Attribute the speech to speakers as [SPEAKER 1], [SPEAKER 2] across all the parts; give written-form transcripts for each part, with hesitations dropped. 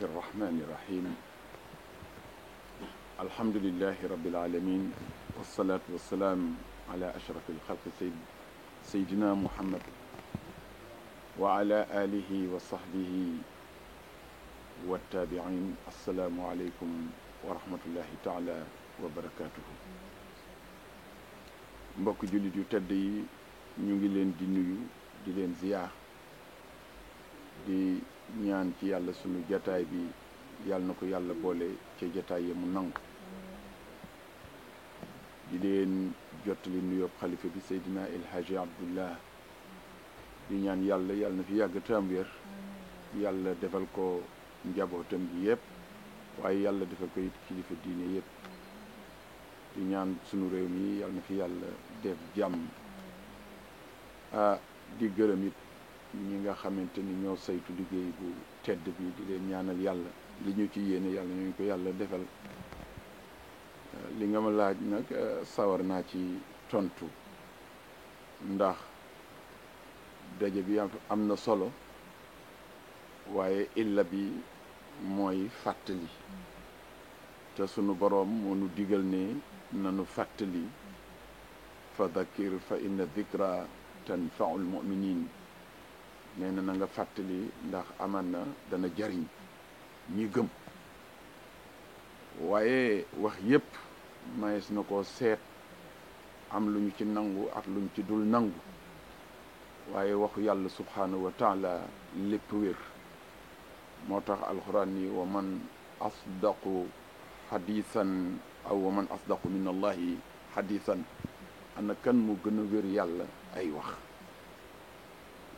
[SPEAKER 1] الرحمن الرحيم الحمد لله رب العالمين والصلاة والسلام على أشرف الخلق سيدنا محمد وعلى آله وصحبه والتابعين. السلام عليكم ورحمة الله تعالى وبركاته. mbokk jullit yu tedd yi ñu ngi leen di nuyu di leen ziyaar di ñaan ci yàlla sunu jataay bi yàlla na ko yàlla boole ci jataay yi mu nangu. di leen jottali nuyoo xalifa bi Seydina El Hadji Abdullah di ñaan yàlla na fi yàgg tam wér, yàlla defal ko njabootam bi yëpp, waaye yàlla defal ko it kilifa diine yëpp. di ñaan sunu réew mi yàlla na fi yàlla def jàmm. di gërëm it ñi nga xamante ni ñoo saytu liggéey bu tedd bi, di leen ñaanal yàlla li ñu ci yéene yàlla ñu ko yàlla defal. li nga ma laaj nag sawar naa ci tontu, ndax daje bi am na solo, waaye illa bi mooy fàttali, te sunu boroom moo nu digal ne nanu fàttali, fa dakir fa inna dikra tanfaul muminin. nee na nga fàttali ndax aman na dana jariñ ñi gëm. waaye wax yépp mayees na ko seet, am lu ñu ci nangu ak lu ñu ci dul nangu, waaye waxu yàlla subhanahu wa taala lépp wér. moo tax alxuraan ni wa man asdaqu xadiisan aw wa man asdaqu min allahi xadiisan. ana kan mu gën a wér yàlla ay wax.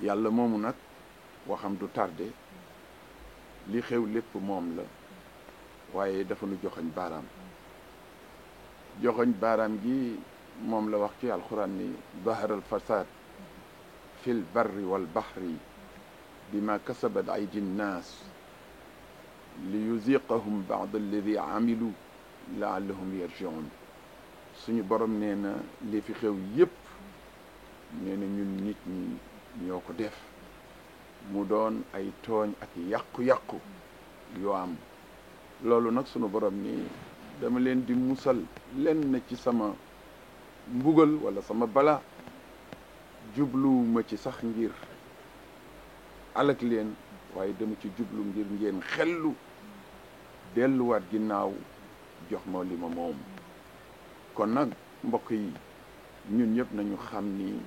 [SPEAKER 1] yàlla moomu nag waxam du tardé, li xew lépp moom la, waaye dafa nu joxoñ baaraam. joxoñ baaraam gi moom la wax ci alxuraan ni dahara al fasad fi l barri wal bahri bima kasabat aydi nnaas li yuziqahum ba'da alladi amilu laallahum yarjiun. suñu borom nee na li fi xew yépp nee na ñun nit ñi ñoo ko def, mu doon ay tooñ ak yàqu-yàqu yoo am. loolu nag sunu borom ni dama leen di musal lenn ci sama mbugal wala sama bala, jubluwuma ci sax ngir alak leen, waaye dama ci jublu ngir ngeen xellu delluwaat ginnaaw jox ma li ma moom. kon nag mbokk yi, ñun ñëpp nañu xam ni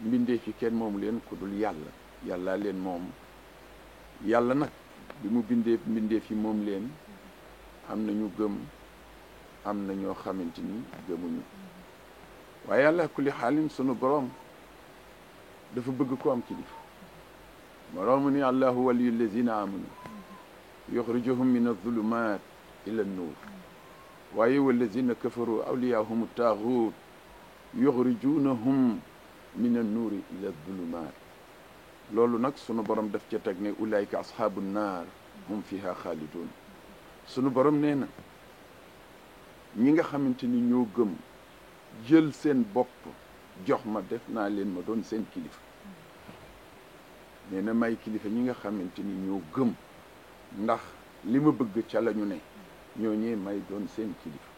[SPEAKER 1] mbindeef yi kenn moomu leen ku dul yàlla. yàlla leen moom. yàlla nag bi mu mbindeef yi moom leen, am na ñu gëm, am na ñoo xamante ni gëmuñu. waaye yàlla kulli xaalin sunu borom dafa bëgg ko am kilifa. borom ni allahu waliyu lazina amanu yuxrijuhum min azulumat ila nuur, waaye wallazina kafaru awliyaahum taaxuut yuxrijunahum min annuuri ila zulumat. loolu nag sunu borom daf ca teg ne ulaayka ashaabu naar hum fiha xaalidun. sunu borom nee na ñi nga xamante ni ñoo gëm, jël seen bopp jox ma, def naa leen ma doon seen kilifa. nee na may kilifa ñi nga xamante ni ñoo gëm, ndax li ma bëgg ca la ñu ne, ñooñee may doon seen kilifa.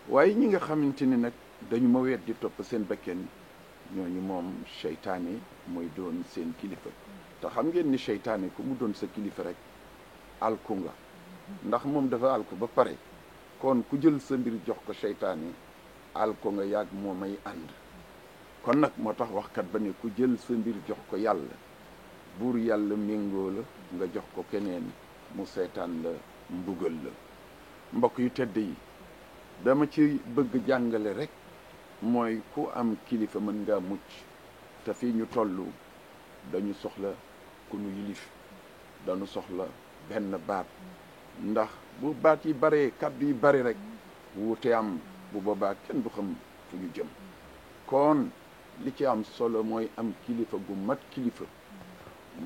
[SPEAKER 1] waaye ñi nga xamante ni nag dañu ma weet di topp seen bekken, ñooñu moom seytaane mooy doon seen kilifa. te xam ngeen ni seytaane ku mu doon sa kilifa rek alku nga, ndax moom dafa alku ba pare. kon ku jël sa mbir jox ko seytaane, alku nga yàgg moo may ànd. kon nag moo tax waxkat ba ne ku jël sa mbir jox ko yàlla, buur yàlla méngoo la nga jox ko keneen, mu seetaan la mbugal la. mbokk yu tedd yi, dama ci bëgg jàngale rek mooy ku am kilifa mën ngaa mucc. te fii ñu toll dañu soxla ku nu yilif, dañu soxla benn baat. ndax bu baat yi baree, kàddu yi bari rek wuute am, bu boobaa kenn du xam fu ñu jëm. kon li ci am solo mooy am kilifa gu mat kilifa,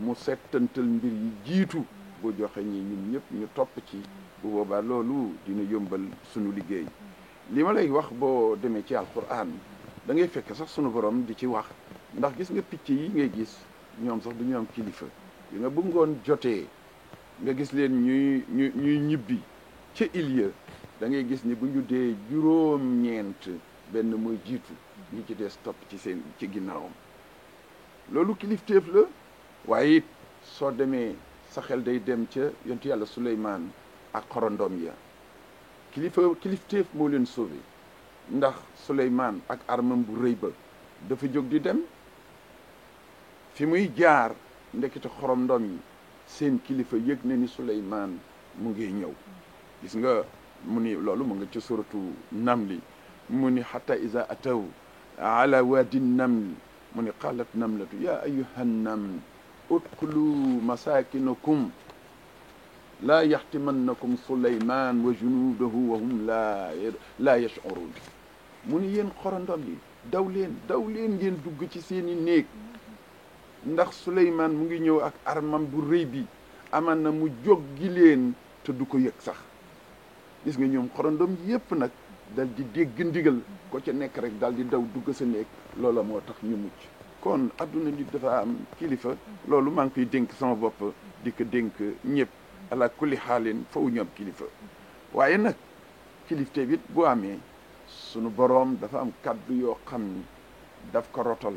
[SPEAKER 1] mu settantal mbir yi jiitu bu joxe ñi ñun ñëpp ñu topp ci. bu boobaa loolu dina yombal sunu liggéey. li ma lay wax boo demee ci alquran da ngay fekk sax sunu borom di ci wax, ndax gis nga picc yi ngay gis ñoom sax du ñu am kilifa. yi nga bu ngoon jotee nga gis leen ñuy ñibbi ca Iliya da ngay gis ni bu ñu dee juróom-ñeent benn mooy jiitu ñi ci des topp ci ginnaawam loolu kilifteef la. waaye it soo demee sa xel day dem ca yontu yàlla Suleymaan ak xorondom ya kilifteef moo leen sauvé ndax Suleymaan ak armam bu rëy ba dafa jóg di dem fi muy jaar ndekete xorondom yi seen kilifa yëg na ni Suleymaan mu ngi ñëw gis nga mu ni loolu mu nga ci suratu namli mu ni xata iza ataw ala wadi naml mu ni qalat namlatu ya ayuha naml udkhulu masakinakum laa yaxtimannakum Suleymaan wa junuudahu wa hum laa yash'uruun mu ni yéen xorondom yi daw leen ngeen dugg ci seeni néeg ndax Suleymaan mu ngi ñëw ak armam bu rëy bi aman na mu joggi leen te du ko yëg sax gis nga ñoom xorondom yépp nag dal di dégg ndigal ko ca nekk rek dal di daw dugg sa néeg loola moo tax ñu mucc kon adduna nit dafa am kilifa loolu maa ngi koy dénk sama bopp di ko dénk ñëpp ala kulli xaalin faw ñu am kilifa waaye nag kilifte bit bu amee sunu boroom dafa am kaddu yoo xam ni daf ko rotal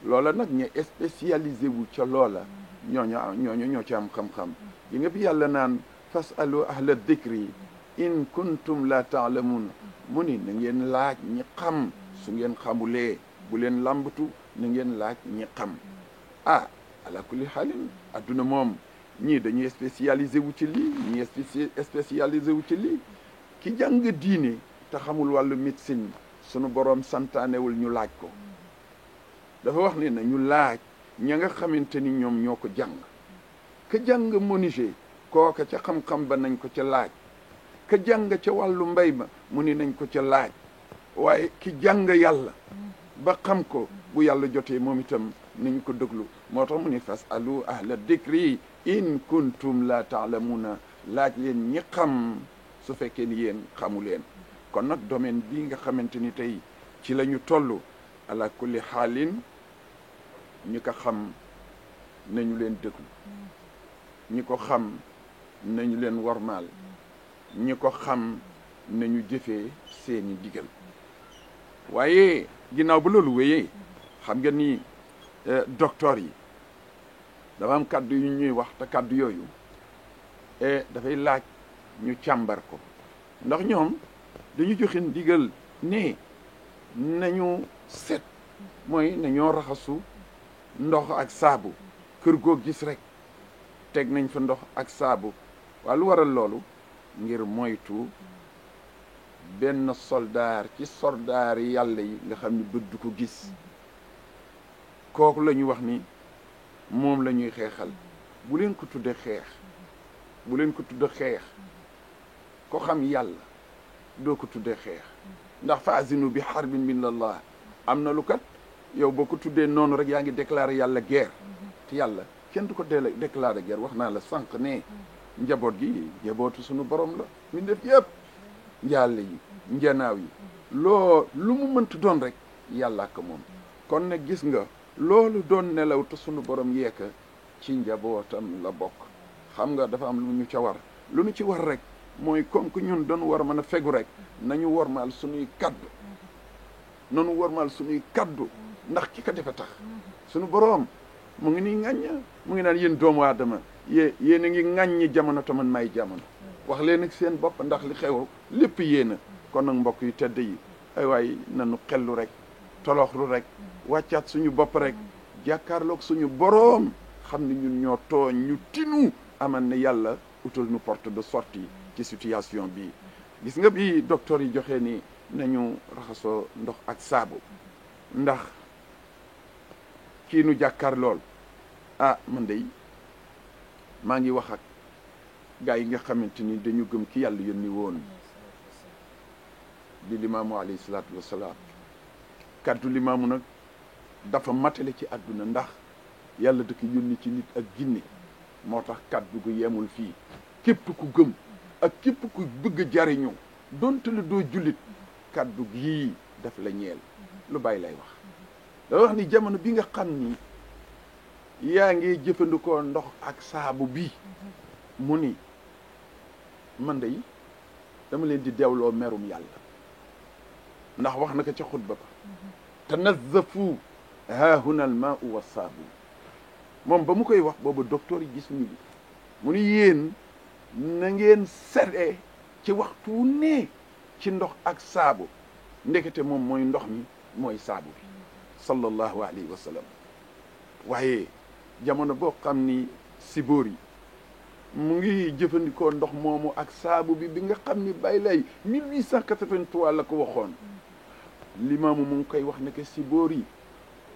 [SPEAKER 1] loola nag ñu spécialisé wu ca loola ñooñu ñoo ci am xam-xam yi nga bi yàlla naan fasalu ahla dikri in kuntum la taalamun mu ni na ngeen laaj ñi xam su ngeen xamulee bu leen lambatu na ngeen laaj ñi xam ala kulli xaalin adduna moom ñii dañuy spécialisé wu ci lii ñii spécialisé wu ci lii ki jàng diine te xamul wàllu médecine sunu boroom santaanewul ñu laaj ko dafa wax ne na ñu laaj ña nga xamante ni ñoom ñoo ko jàng ka jàng menuisier kooka ca xam-xam ba nañ ko ca laaj ka jàng ca wàllu mbay ma mu ni nañ ko ca laaj waaye ki jàng yàlla ba xam ko bu yàlla jotee moom itam nañu ko déglu moo tax mu ni fasalu ahla dikri in kuntum la taalamuuna laaj leen ñi xam su fekkee ni yéen xamu leen kon nag domaine bii nga xamante ni tey ci la ñu toll ala kulli xaalin ñi ko xam nañu leen déglu ñi ko xam nañu leen wormaal ñi ko xam nañu jëfee seeni digal waaye ginnaaw ba loolu wéyee xam nga ni docteur yi dafa am kaddu yu ñuy wax te kaddu yooyu dafay laaj ñu càmbar ko ndax ñoom dañu joxe ndigal ne nañu set mooy nañoo raxasu ndox ak saabu kër goo gis rek teg nañ fa ndox ak saabu waa lu waral loolu ngir moytu benn soldaar ci soldaar yi yàlla yi nga xam ni bët du ko gis kooku la ñu wax ni moom la ñuy xeexal bu leen ko tudde xeex bu leen ko tudde xeex ko xam yàlla doo ko tudde xeex ndax faazinu bi harbin min Allah am na lu kat yow boo ko tuddee noonu rek yaa ngi déclaré yàlla guerre te yàlla kenn du ko déclaré guerre wax naa la sànq ne njaboot gi njabootu sunu borom la ñu def yëpp njàlle yi njanaaw yi lu mu mënta doon rek yàlla ko moom kon nag gis nga loolu doon nelaw te sunu borom yeeka ci njabootam la bokk xam nga dafa am lu ñu ca war lu ñu ci war rek mooy comme que ñun doon war a mën a fegu rek nañu wormaal suñuy kaddu nanu wormaal suñuy kaddu ndax ki ko defe tax sunu boroom mu ngi nii ŋàññ mu ngi naan yéen doomu aadama yéen a ngi ŋàññi jamono te man may jamono wax leen ak seen bopp ndax li xew lépp yéena kon nag mbokk yu tedd yi ay waay nanu xellu rek toloxlu rek wàccaat suñu bopp rek jàkkaarloog suñu boroom xam ne ñun ñoo tooñ ñu tinu aman ne yàlla utal nu porte de sortie ci situation bi gis nga bi docteur yi joxe ni nañu raxasoo ndox ak saabu ndax kii nu jàkkaar lool man de maa ngi wax ak gaa yi nga xamante ni dañu gëm ki yàlla yónni woon di limaamu alayhi salaatu wasalaam kaddu limaamu nag dafa matale ci àdduna ndax yàlla da ko yónni ci nit ak jinne moo tax kaddu gu yemul fii képp ku gëm ak képp ku bëgg jariñu donte la doo jullit kaddu gii daf la ñeel lu bàyyi lay wax da wax ni jamono bi nga xam ni yaa ngi jëfandikoo ndox ak saabu bi mu ni man day dama leen di deewloo merum yàlla ndax wax na ko ca xutba ba tanazzafu haahuna al maau wa saabu moom ba mu koy wax boobu docteur yi gis ñu bi mu ni yéen na ngeen sete ci waxtu ne ci ndox ak saabu ndekete moom mooy ndox mi mooy saabu bi sallallahu alayhi wa sallam waaye jamono boo xam ni Sibóor yi mu ngi jëfandikoo ndox moomu ak saabu bi bi nga xam ni Baay Laay 1883 la ko waxoon limaamu mu ngi koy wax ne que Sibóor yi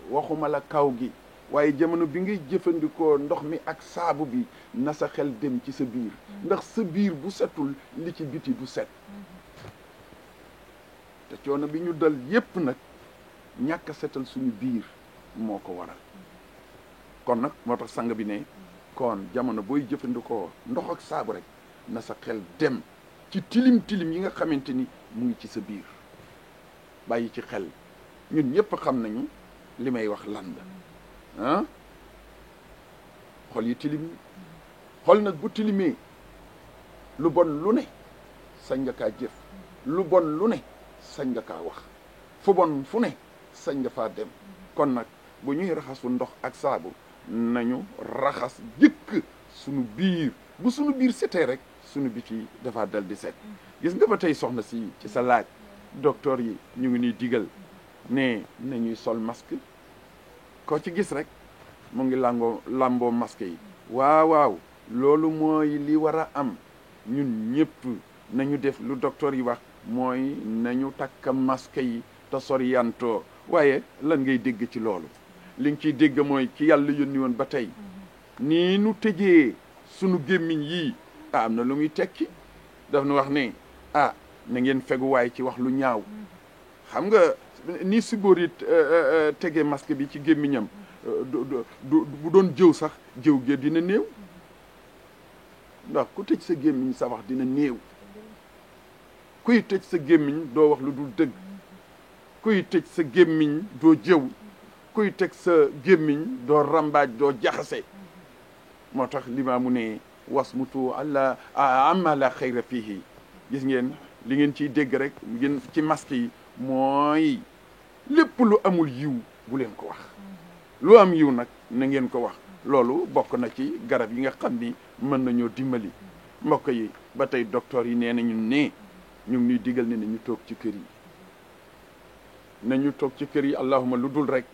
[SPEAKER 1] waxuma la kaw gi waaye jamono bi ngay jëfandikoo ndox mi ak saabu bi na sa xel dem ci sa biir ndax sa biir bu setul li ci biti du set te coono bi ñu dal yépp nag ñàkk a setal suñu biir moo ko waral kon nag moo tax sang bi ne kon jamono booy jëfandikoo ndox ak saabu rek na sa xel dem ci tilim tilim yi nga xamante ni mu ngi ci sa biir bàyyi ci xel ñun ñëpp xam nañu li may wax lan la ah xol yi tilim xol nag bu tilimee lu bon lu ne sañ nga kaa jëf lu bon lu ne sañ nga kaa wax fu bon fu ne sañ nga faa dem kon nag bu ñuy raxasu ndox ak saabu nañu raxas jëkk sunu biir bu sunu biir setee rek sunu biti dafa dal di set gis nga ba tey soxna si ci sa laaj docteur yi ñu ngi ñuy digal ne nañuy sol masque ko ci gis rek mu ngi lamboo masque yi waaw loolu mooy li war a am ñun ñëpp nañu def lu docteur yi wax mooy nañu takk masque yi te soriantoo waaye lan ngay dégg ci loolu li nga ciy dégg mooy ci yàlla yónni woon ba tey nii nu tëjee sunu gémmiñ yii am na lu muy tekki daf nu wax ne na ngeen feguwaay ci wax lu ñaaw xam nga ni Sibóor yi tegee masque bi ci gémmiñam bu doon jëw sax jëw ge dina néew ndax ku tëj sa gémmiñ sa wax dina néew kuy tëj sa gémmiñ doo wax lu dul dëgg kuy tëj sa gémmiñ doo jëw kuy teg sa gémmiñ doo rambaaj doo jaxase moo tax limaamu ne wasmutu alla amma la xayra fihi gis ngeen li ngeen ciy dégg rek ngeen ci masque yi mooy lépp lu amul yiw bu leen ko wax lu am yiw nag na ngeen ko wax loolu bokk na ci garab yi nga xam ni mën nañoo dimbali mbokk yi ba tey docteur yi nee nañu ne ñu ngi ñuy digal ne nañu toog ci kër yi nañu toog ci kër yi allahuma lu dul rek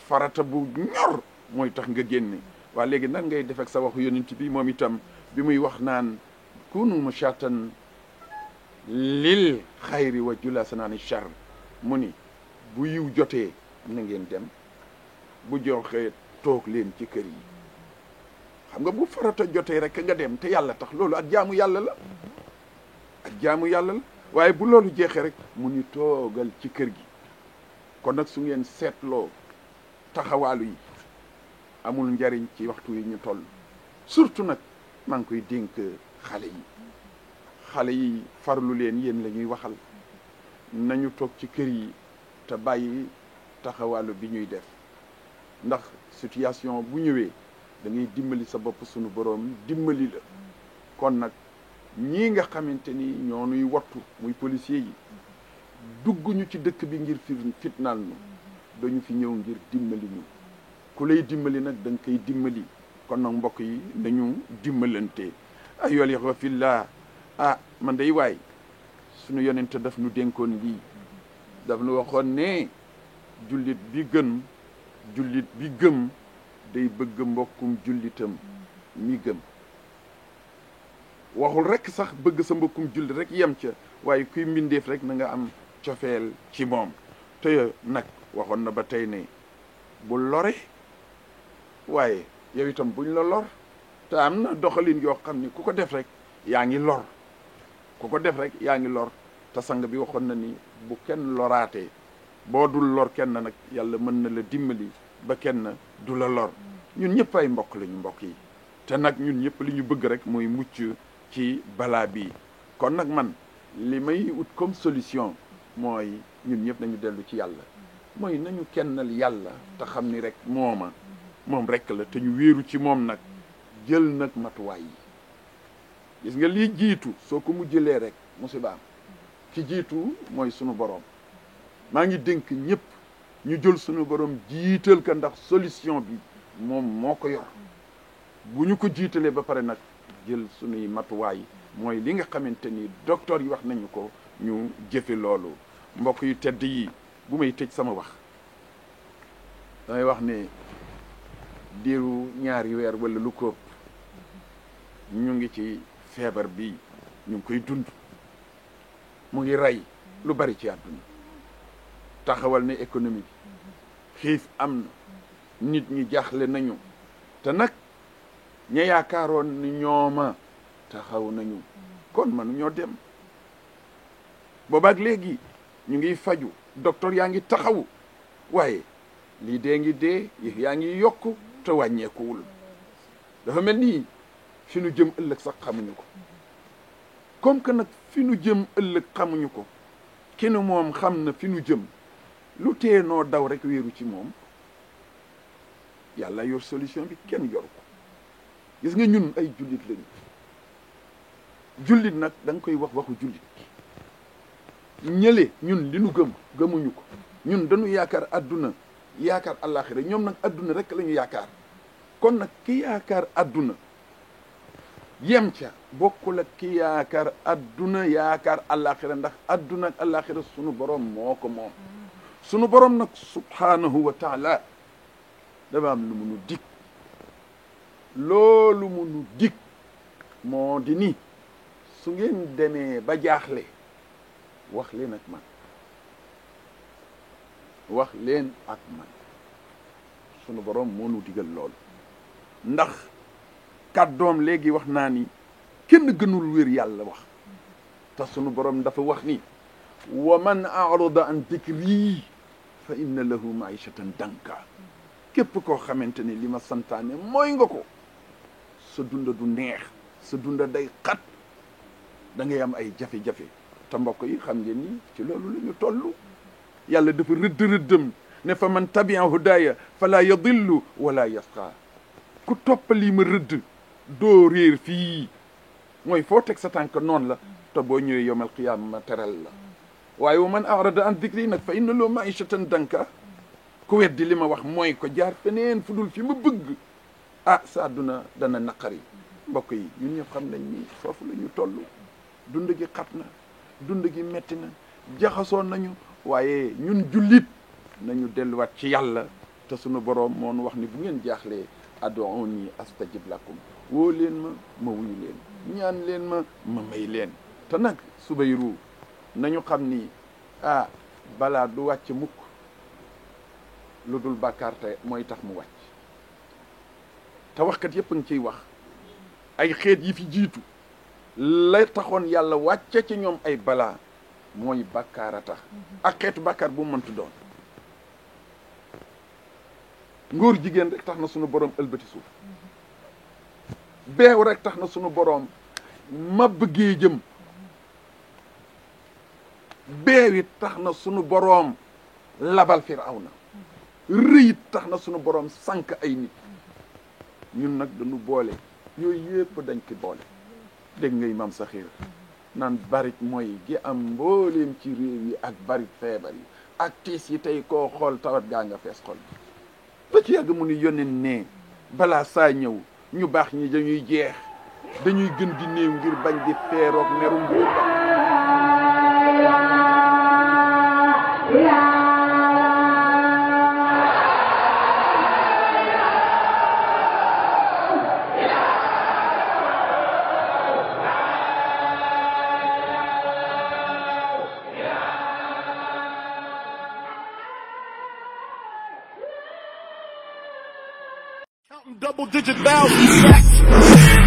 [SPEAKER 1] farata bu ñor mooy tax nga génne waa léegi nan ngay def ak sa waxu yonent bi moom itam bi muy wax naan kunu mushatan lil xayri wa julasanaani char mu ni bu yiw jotee na ngeen dem bu joxee toog leen ci kër yi xam nga bu farata jotee rek nga dem te yàlla tax loolu ak jaamu yàlla la ak jaamu yàlla la waaye bu loolu jeexee rek mu ni toogal ci kër gi kon nag su ngeen seetloo taxawaalu yi amul njariñ ci waxtu yi ñu toll surtout nag maa ngi koy dénk xale yi farlu leen yéen la ñuy waxal nañu toog ci kër yi te bàyyi taxawaalu bi ñuy def ndax situation bu ñëwee da ngay dimbali sa bopp sunu boroom dimbali la kon nag ñii nga xamante ni ñoo nuy wattu muy policier yi dugguñu ci dëkk bi ngir fitnaal nu dañu fi ñëw ngir dimbali ñu ku lay dimbali nag da nga koy dimbali kon nag mbokk yi dañu dimbalante ayyuhal ikhwa fillah man day waay sunu yonente daf nu dénkoon lii daf nu waxoon ne jullit bi gëm day bëgg mbokkum jullitam mi gëm waxul rek sax bëgg sa mbokkum jullit rek yem ca waaye kuy mbindeef rek na nga am cofeel ci moom te nag waxoon na ba tey ne bu lore waaye yow itam buñ la lor te am na doxalin yoo xam ni ku ko def rek yaa ngi lor te sang bi waxoon na ni bu kenn loraatee boo dul lor kenn nag yàlla mën na la dimbali ba kenn du la lor ñun ñëpp ay mbokk lañu mbokk yi te nag ñun ñëpp li ñu bëgg rek mooy mucc ci balaa bii kon nag man li may ut comme solution mooy ñun ñëpp nañu dellu ci yàlla mooy nañu kennal yàlla te xam ni rek moom rek la te ñu wéeru ci moom nag jël nag matuwaay yi gis nga lii jiitu soo ko mujjëlee rek musibaam ki jiitu mooy sunu borom maa ngi dénk ñëpp ñu jël sunu borom jiital ka ndax solution bi moom moo ko yor bu ñu ko jiitalee ba pare nag jël sunuy matuwaay mooy li nga xamante ni docteur yi wax nañu ko ñu jëfe loolu. mbokk yu tedd yi bu may tëj sama wax damay wax ne diiru ñaari weer wala lu ko ñu ngi ci feebar bi ñu ngi koy dund mu ngi rey lu bari ci àdduna taxawal ne économie bi xiif am na nit ñi jaaxle nañu te nag ña yaakaaroon ni ñooma taxaw nañu kon mënu ñoo dem boobaak léegi ñu ngi faju docteur yaa ngi taxaw waaye lii dee ngi dee yaa ngi yokk te wàññeekuwul dafa mel nii fi nu jëm ëllëg sax xamuñu ko comme que nag fi nu jëm ëllëg xamuñu ko ki nu moom xam na fi nu jëm lu tee noo daw rek wéeru ci moom yàlla yor solution bi kenn yor ko gis nga ñun ay jullit lañu jullit nag da nga koy wax waxu jullit ñële ñun li nu gëmuñu ko ñun dañu yaakaar adduna yaakaar àllaaxira ñoom nag adduna rek la ñu yaakaar kon nag ki yaakaar adduna yem ca bokkul ak ki yaakaar adduna yaakaar àllaaxira ndax adduna ak àllaaxira sunu borom moo ko moom sunu borom nag subhaanahu wa taala dafa am lu mu nu dig loolu mu nu dig moo di ni su ngeen demee ba jaaxle wax leen ak man wax leen ak man sunu borom moo nu digal loolu ndax kàddoom léegi wax naa ni kenn gënul wér yàlla wax te sunu borom dafa wax ni wa man a'rada an dikri fa inna lahu ma'ishatan danka képp koo xamante ni li ma santaane mooy nga ko sa dunda du neex sa dunda day xat da ngay am ay jafe-jafe te mbokk yi xam ngeen ni ci loolu la ñu toll yàlla dafa rëddam ne fa man tabi'a hudaya fala yadillu wala yasqa ku toppali ma rëdd doo réer fii mooy foo teg sa tànk noonu la te boo ñëwee yawmal qiyaama ma teral la waaye wa man a'rada an dikri nag fa inna lahu ma'ishatan danka ku weddi li ma wax mooy ko jaar feneen fu dul fi ma bëgg sa àdduna dana naqari mbokk yi ñun ñëpp xam nañ ni foofu la ñu toll dund gi xat na dund gi metti na jaxasoo nañu waaye ñun jullit nañu delluwaat ci yàlla te sunu boroom moo nu wax ni bu ngeen jaaxlee ad'uuni astajib lakum woo leen ma wuyu leen ñaan leen ma may leen te nag Subayru nañu xam ni balaa du wàcc mukk lu dul bàkkaar te mooy tax mu wàcc te waxkat yëpp a ngi ciy wax ay xeet yi fi jiitu la taxoon yàlla wàcce ci ñoom ay balaa mooy bàkkaar a tax ak xeetu bàkkaar bu mu mënti doon ngóor jigéen rek tax na sunu borom ëlbati suuf beew rek tax na sunu borom mabb géejëm beewit tax na sunu boroom labal Firawna rëyit tax na sunu boroom sànk ay nit ñun nag dañu boole yooyu yëpp dañ ki boole dégg nga Imam Saxiir naan barit mooy gi am mbooleem ci réew yi ak barit feebar yi ak tiis yi tey koo xool tawat gaa nga fees xol ba ci yàgg mu ni yónneen ne balaa saa ñëw ñu baax ñi dañuy jeex dañuy gën di néew ngir bañ di feeroog merum buur ba
[SPEAKER 2] double-digit thousands.